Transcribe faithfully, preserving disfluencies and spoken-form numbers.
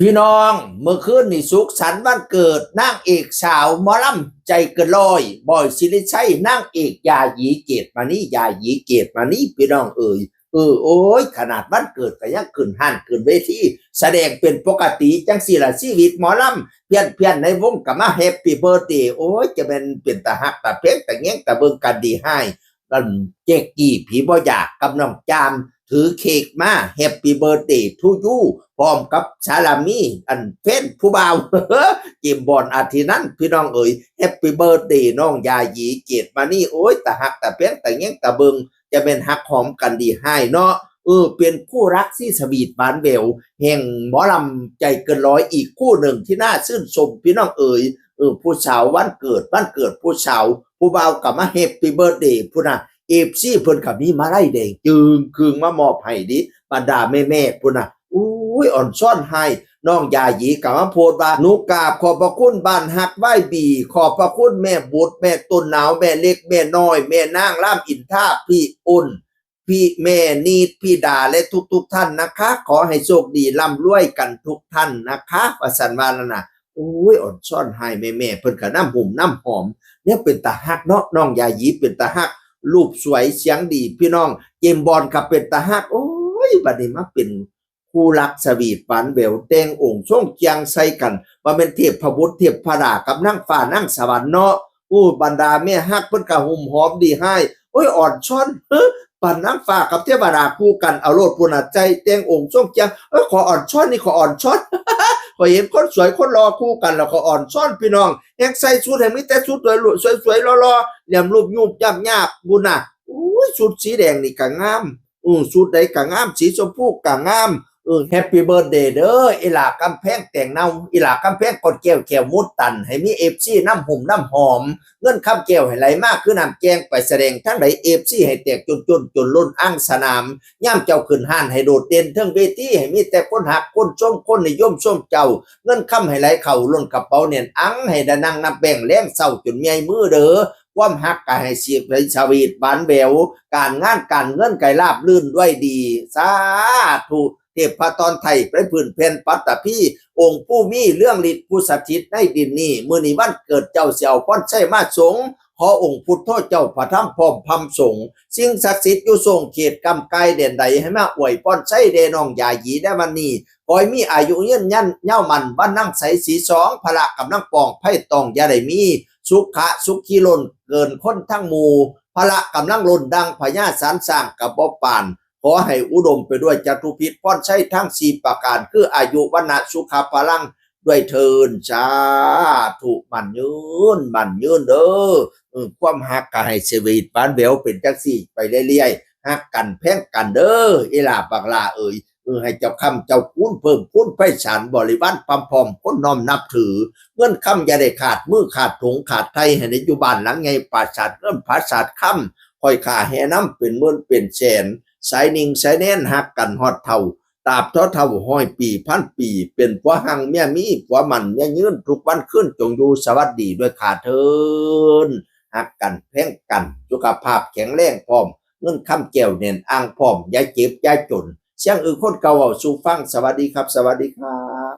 พี่น้อง เมื่อคืนนี่สุขสันต์วันเกิดนางเอกสาวหมอลำใจเกินร้อย บอยศิริชัย นางเอกยาหยีเกตมณี ยาหยีเกตมณี พี่น้องเอ๋ย เออ โอ้ย ขนาดวันเกิดก็ยังขึ้นห้านขึ้นเวที แสดงเป็นปกติจังสี่ล่ะ ชีวิตหมอลำ เพี้ยนเพี้ยนในวงก็มาแฮปปี้เบิร์ธเดย์ โอ้ย จะเป็นเป็นตาฮักตาเพ็งตาแยงตาเบิ่งกันดีให้ นั่น เจ๊กกี้ผีบ่อยากกับน้องจาม ถือเค้กมา Happy Birthday to you พร้อมกับสาลามี อันเฟนผู้บ่าว เจมส์บอนด์ อาทินั้น พี่น้องเอ๋ย Happy Birthday น้องยาหยีเกตมณี โอ้ย ตาฮักตาเพ็งตาแยงตาเบิ่ง จะเป็นฮักหอมกันดีให้เนาะ เออ เป็นคู่รักที่สวีทหวานแหวว แห่งหมอลำใจเกินร้อยอีกคู่หนึ่งที่น่าชื่นชม พี่น้องเอ๋ย เออ ผู้สาววันเกิด วันเกิดผู้สาว ผู้บ่าวก็มา Happy Birthday พุ้นน่ะ เอฟซี เพิ่นก็มีมาลัยแดงจึงคืงมามอบให้ดิ บรรดาแม่ๆ พุ้นน่ะ อุ้ย อ่อนซ้อนให้ น้องยาหยีก็มาโพสต์ว่า หนูกราบขอบพระคุณบ้านฮักไหว้บี ขอบพระคุณแม่บุตร แม่ต้นหนาว แม่เล็ก แม่น้อย แม่นางรามอินทรา พี่อ้น พี่แม่นิด พี่ดา และทุกๆ ท่านนะคะ ขอให้โชคดีร่ำรวยกันทุกท่านนะคะ ว่าซั่นว่านั่นน่ะ โอ้ย อ่อนซ้อนให้แม่ๆ เพิ่นก็นำหอมนำหอม เนี่ยเป็นตาฮักเนาะ น้องยาหยีเป็นตาฮัก รูปสวยเสียงดี พี่น้อง เจมส์บอนด์ก็เป็นตาฮัก โอ้ย บัดนี้มาเป็นคู่รักสวีทหวานแหวว แต่งองค์ทรงเคียงใส่กัน ว่าแม่นเทพบุตรเทพดากับนางฟ้านางสวรรค์เนาะ อู้ บรรดาแม่ฮักเพิ่นก็หอมหอมดีให้ โอ้ย อ่อนซ้อน เฮ้อ ปานนางฟ้ากับเทวดาคู่กัน เอาโลดพุ้นน่ะ ใจแต่งองค์ทรงเคียง เอ้ย ขออ่อนซ้อนนี่ ขออ่อนซ้อน ขอเห็นคนสวยคนหล่อคู่กันแล้วขออ่อนซ้อนพี่น้อง แฮงใส่ชุดแฮงมีแต่ชุดสวยๆ หล่อๆ เหลี่ยมรูปยูบยาบยาบพุ้นน่ะ อุ้ย ชุดสีแดงนี่ก็งาม อือ ชุดใดก็งาม สีชมพูก็งาม เออ Happy Birthday เด้อ อีหล่ากำแพงแตงเนา อีหล่ากำแพงก้อนแก้วแก้วมดตัน ให้มีเอฟซีนำหอมนำหอม เงินคำแก้วให้ไหลมาคือน้ำแกง ไปแสดงทางใดเอฟซีให้แตกจนจนจนล้นอ่างสนาม ยามเจ้าขึ้นฮ้านให้โดดเด่นเทิงเวที ให้มีแต่คนฮักคนชมคนนิยมชมเจ้า เงินคำให้ไหลเข้าล้นกระเป๋าแน่นอัง ให้ได้นั่งนับแบงค์แลงเช้าจนเมื่อยมือเด้อ ความฮักก็ให้สีใสสวีทหวานแหวว การงานการเงินก็ให้ราบรื่นด้วยดี สาธุ เทพพระตอนไทยไปพื้นแผ่นปัตตภี องค์ผู้มีเรื่องฤทธิ์ผู้สถิตในดินนี้ มื้อนี้วันเกิดเจ้าสิเอาพรชัยมาสง ขอองค์พุทโธเจ้าพระธรรมพร้อมพรรมสงฆ์ สิ่งศักดิ์สิทธิ์อยู่โซงเขตกำกายแดนใด ให้มาอวยพรชัยแด่น้องยาหยีในวันนี้ ขอให้มีอายุยืนยันยาวมั่น วันนังใสสีสอง พละกำลังปอง ภัยต้องอย่าได้มี สุขะสุขีล้นเกินคนทั้งหมู่ พละกำลังล้นดังพญาสารสร้างกับบ่ปาน ขอให้อุดมไปด้วยจตุพิธพรชัยทั้งสี่ประการ คืออายุ วรรณะ สุขะ พลัง ด้วยเทิน สาธุ มั่นยืน มั่นยืนเด้อ เออ ความฮักก็ให้สวีทหวานแหววเป็นจังซี่ไปเรื่อยๆ ฮักกันแพงกันเด้อ อีหล่าบักหล่าเอ๋ย เออ ให้เจ้าคำเจ้าคูณเพิ่มพูนไพศาลบริวารพร้อมๆ คนน้อมนับถือ เงินคำอย่าได้ขาดมือขาดถุงขาดไถ่ ให้ได้อยู่บ้านหลังใหญ่ปราสาทเงินปราสาทคำ คอยข้าแห่นำเป็นหมื่นเป็นแสน สายนิ่งสายแน่นฮักกันฮอดเฒ่า ตราบเท่าเฒ่าร้อยปีพันปี เป็นผัวฮังเมียมี ผัวหมั่นเมียยืน ทุกวันคืนจงอยู่สวัสดีด้วยข้าเทิน ฮักกันแพงกัน สุขภาพแข็งแรงพร้อม เงินคำแก้วแน่นอ่างพร้อม อย่าเจ็บอย่าจน เสียงอือคนเก่าเว้าสู่ฟัง สวัสดีครับ สวัสดีครับ